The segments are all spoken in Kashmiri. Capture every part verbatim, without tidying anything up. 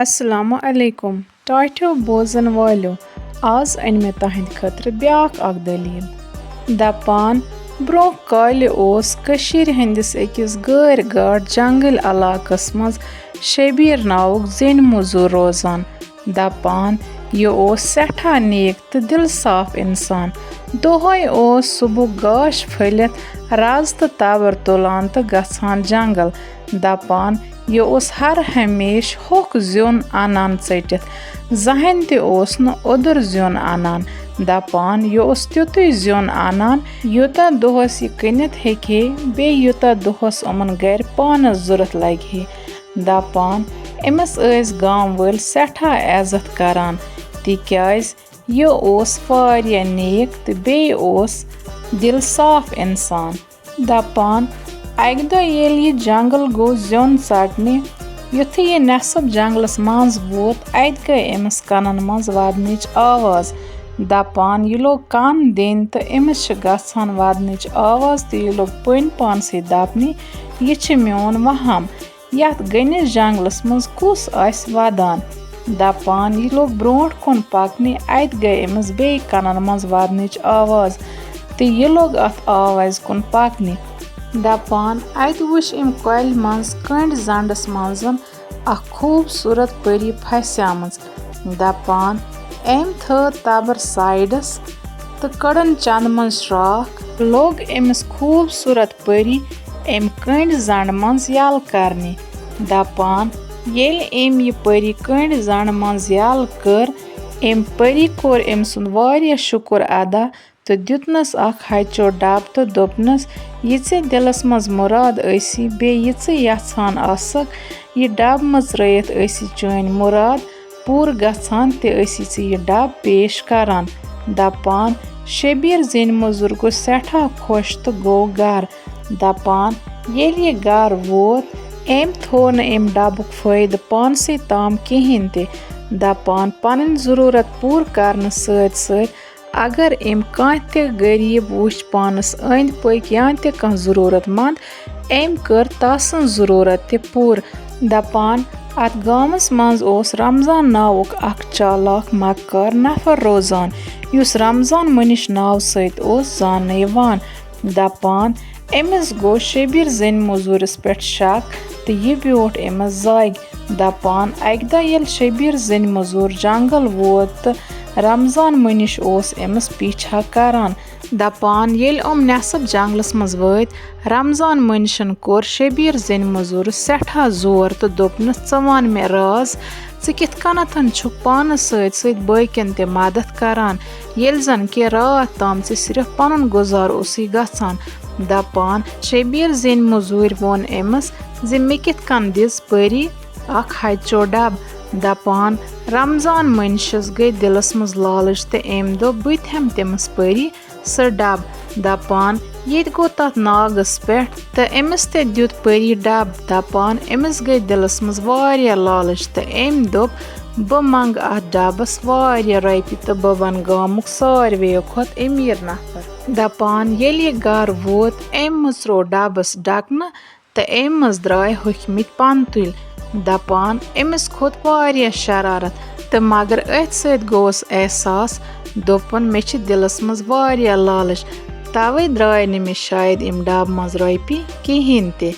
السلام علیکم ٹاٹھیو بوزن والیو، آز أنۍ مےٚ تہنٛدِ خٲطرٕ بیاکھ اکھ دٔلیٖل۔ دپان، برونٛہہ کالہِ اوس کٔشیٖرِ ہٕنٛدِس أکِس غٲرۍ گاٹھ جنگل علاقس منٛز شبیٖر ناوُک زٔنۍ موٚزوٗر روزان۔ دپان، یہِ اوس سٮ۪ٹھاہ نیک تہٕ دِل صاف انسان۔ دۄہے اوس صبحُک گاش پھٔلِتھ رز تہٕ تبٕر تُلان تہٕ گژھان جنگل۔ دپان، یہِ اوس ہر ہمیشہٕ ہوٚکھ زیُن انان ژٔٹِتھ، زہنۍ تہِ اوس نہٕ اوٚدُر زیُن انان۔ دپان، یہِ اوس تیُتُے زیُن انان، یوٗتاہ دۄہس یہِ کٕنِتھ ہیٚکہِ ہے، بیٚیہِ یوٗتاہ دۄہس یِمن گرِ پانس ضوٚرتھ لگہِ ہے۔ دپان، أمِس ٲسۍ گام وٲلۍ سٮ۪ٹھاہ عزت کران، تِکیازِ یہِ اوس واریاہ نیک تہٕ بیٚیہِ اوس دِل صاف انسان۔ دپان، اکہِ دۄہ ییٚلہِ یہِ جنگل گوٚو زیُن ژٹنہِ، یُتھُے یہِ نٮ۪صٕب جنگلس منٛز ووت، اتہِ گٔے أمِس کنن منٛز ودنٕچ آواز۔ دپان، یہِ لوٚگ کن دِنۍ تہٕ أمِس چھِ گژھان ودنٕچ آواز تہٕ یہِ لوٚگ پٔنۍ پانسٕے دپنہِ، یہِ چھِ میون وہم۔ یتھ گٔنِس جنگلس منٛز کُس آسہِ ودان؟ دپان، یہِ لوٚگ برونٛٹھ کُن پکنہِ، اتہِ گٔے أمِس بیٚیہِ کنن منٛز ودنٕچ آواز تہٕ یہِ لوٚگ اتھ آوازِ کُن پکنہِ۔ دپان، اتہِ وُچھ أمۍ کۄلہِ منٛز کنڈۍ زنڈس منٛز اکھ خوٗبصوٗرت پٔری پھسیمٕژ۔ دپان، أمۍ تھٲو تبٕر سایڈس تہٕ کٔڑٕن چندٕ منٛز شراکھ۔ لوٚگ أمِس خوٗبصوٗرت پٔری أمۍ کنڈۍ زنڈ منٛز یلہٕ کرنہِ۔ دپان، ییٚلہِ أمۍ یہِ پٔری کنڈۍ زنڈ منٛز یلہٕ کٔر، أمۍ پٔری کوٚر أمۍ سُنٛد واریاہ شُکر ادا تہٕ دیُتنس اکھ ہچو ڈبہٕ تہٕ دوٚپنس، یہِ ژےٚ دِلس منٛز مُراد ٲسی، بیٚیہِ یہِ ژٕ یژھان آسکھ، یہِ ڈبہٕ مٕژرٲیِتھ ٲسی چٲنۍ مُراد پوٗرٕ گژھان تہٕ ٲسی ژےٚ یہِ ڈبہٕ پیش کران۔ دپان، شبیٖر زٔنۍ موٚزوٗر گوٚو سٮ۪ٹھاہ خۄش تہٕ گوٚو گرٕ۔ دپان، ییٚلہِ یہِ گرٕ ووت، أمۍ تھوو نہٕ أمۍ ڈبُک فٲیدٕ پانسٕے تام کِہینۍ تہِ۔ دپان، پنٕنۍ ضروٗرت پوٗرٕ کرنہٕ سۭتۍ سۭتۍ اگر أمۍ کانٛہہ تہِ غریٖب وُچھ پانس أنٛدۍ پٔکۍ یا تہِ کانٛہہ ضروٗرت مند، أمۍ کٔر تسٕنٛز ضروٗرت تہِ پوٗرٕ۔ دپان، اتھ گامس منٛز اوس رمضان ناوُک اکھ چالاک مکار نفر روزان، یُس رمضان مٲنِش ناوٕ سۭتۍ اوس زاننہٕ یِوان۔ دپان، أمِس گوٚو شبیٖر زٔنۍ موٚزوٗرِس پٮ۪ٹھ شک تہٕ یہِ بیوٗٹھ أمِس زاگہِ۔ دپان، اکہِ دۄہ ییٚلہِ شبیٖر زٔنۍ موٚزوٗر جنگل ووت تہٕ رمضان مٲنِش اوس أمِس پیچھا کران۔ دپان، ییٚلہِ یِم نٮ۪صٕب جنگلس منٛز وٲتۍ، رمضان مٲنِشن کوٚر شبیٖر زٔنۍ موٚزوٗرس سٮ۪ٹھاہ زور تہٕ دوٚپنس، ژٕ وَن مےٚ راز، ژٕ کِتھ کٔنٮ۪تھ چھُکھ پانس سۭتۍ سۭتۍ بٲقین تہِ مدد کران، ییٚلہِ زن کہِ راتھ تام ژےٚ صرف پنُن گُزار اوسُے گژھان؟ دپان، شبیٖر زٔنۍ موٚزوٗرۍ ووٚن أمِس زِ مےٚ کِتھ کٔنۍ دِژ پٔری اکھ ہچو ڈبہٕ۔ دپان، رمضان مٲنِشس گٔے دِلس منٛز لالٕچ تہٕ أمۍ دوٚپ، بہٕ تہِ ہٮ۪مہٕ تٔمِس پٔری سُہ ڈبہٕ۔ دپان، ییٚتہِ گوٚو تتھ ناگس پٮ۪ٹھ تہٕ أمِس تہِ دیُت پٔری ڈبہٕ۔ دپان، أمِس گٔے دِلس منٛز واریاہ لالٕچ تہٕ أمۍ دوٚپ، بہٕ منٛگہٕ اتھ ڈبس واریاہ رۄپیہِ تہٕ بہٕ بنہٕ گامُک ساروِیو کھۄتہٕ أمیٖر نفر۔ دپان، ییٚلہِ یہِ گرٕ ووت، أمۍ مٕژروو ڈبس ڈھکنہٕ تہٕ أمۍ منٛز درٛاے ہوٚکھمٕتۍ پنہٕ تُلۍ۔ دپان، أمِس کھوٚت واریاہ شرارت تہٕ مگر أتھۍ سۭتۍ گوٚوس احساس، دوٚپُن، مےٚ چھِ دِلس منٛز واریاہ لالٕچ، توے درٛاے نہٕ مےٚ شاید اَمہِ ڈبہٕ منٛز رۄپیہِ کِہینۍ تہِ۔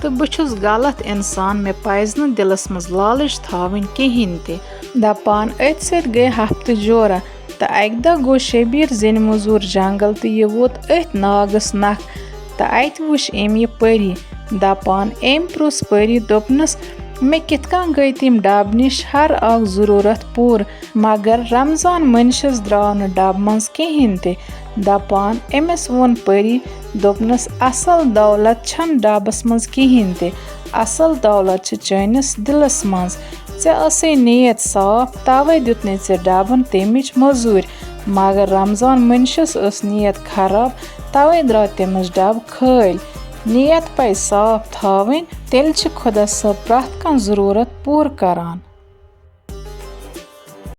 تہٕ بہٕ چھُس غلط انسان، مےٚ پزِ نہٕ دِلس منٛز لالٕچ تھاوٕنۍ کِہینۍ تہِ۔ دپان، أتھۍ سۭتۍ گٔے ہفتہٕ جورہ تہٕ اکہِ دۄہ گوٚو شبیٖر زٔنۍ موٚزوٗر جنگل تہٕ یہِ ووت أتھۍ ناگس نکھ تہٕ اتہِ وُچھ أمۍ یہِ پٔری۔ دپان، أمۍ پرُژھ پٔری، دوٚپنس، مےٚ کِتھ کٔنۍ گٔے تِم ڈبہٕ نِش ہر اکھ ضروٗرت پوٗرٕ؟ مگر رمضان مٲنِشس درٛاو نہٕ ڈبہٕ منٛز کِہینۍ تہِ۔ دپان، أمِس ووٚن پٔری، دوٚپنس، اصل دولت چھنہٕ ڈبس منٛز کِہینۍ تہِ، اصل دولت چھِ چٲنِس دِلس منٛز۔ ژےٚ ٲسٕے نیت صاف، توے دیُتنے ژےٚ ڈبن تمِچ موٚزوٗرۍ۔ مگر رمضان مٲنِشس ٲس نیت خراب، توے درٛاو تٔمِس ڈبہٕ خٲلۍ۔ نیت پزِ صاف تھاوٕنۍ، تیٚلہِ چھِ خۄدا صٲب پرٛٮ۪تھ کانٛہہ ضروٗرت پوٗرٕ کران۔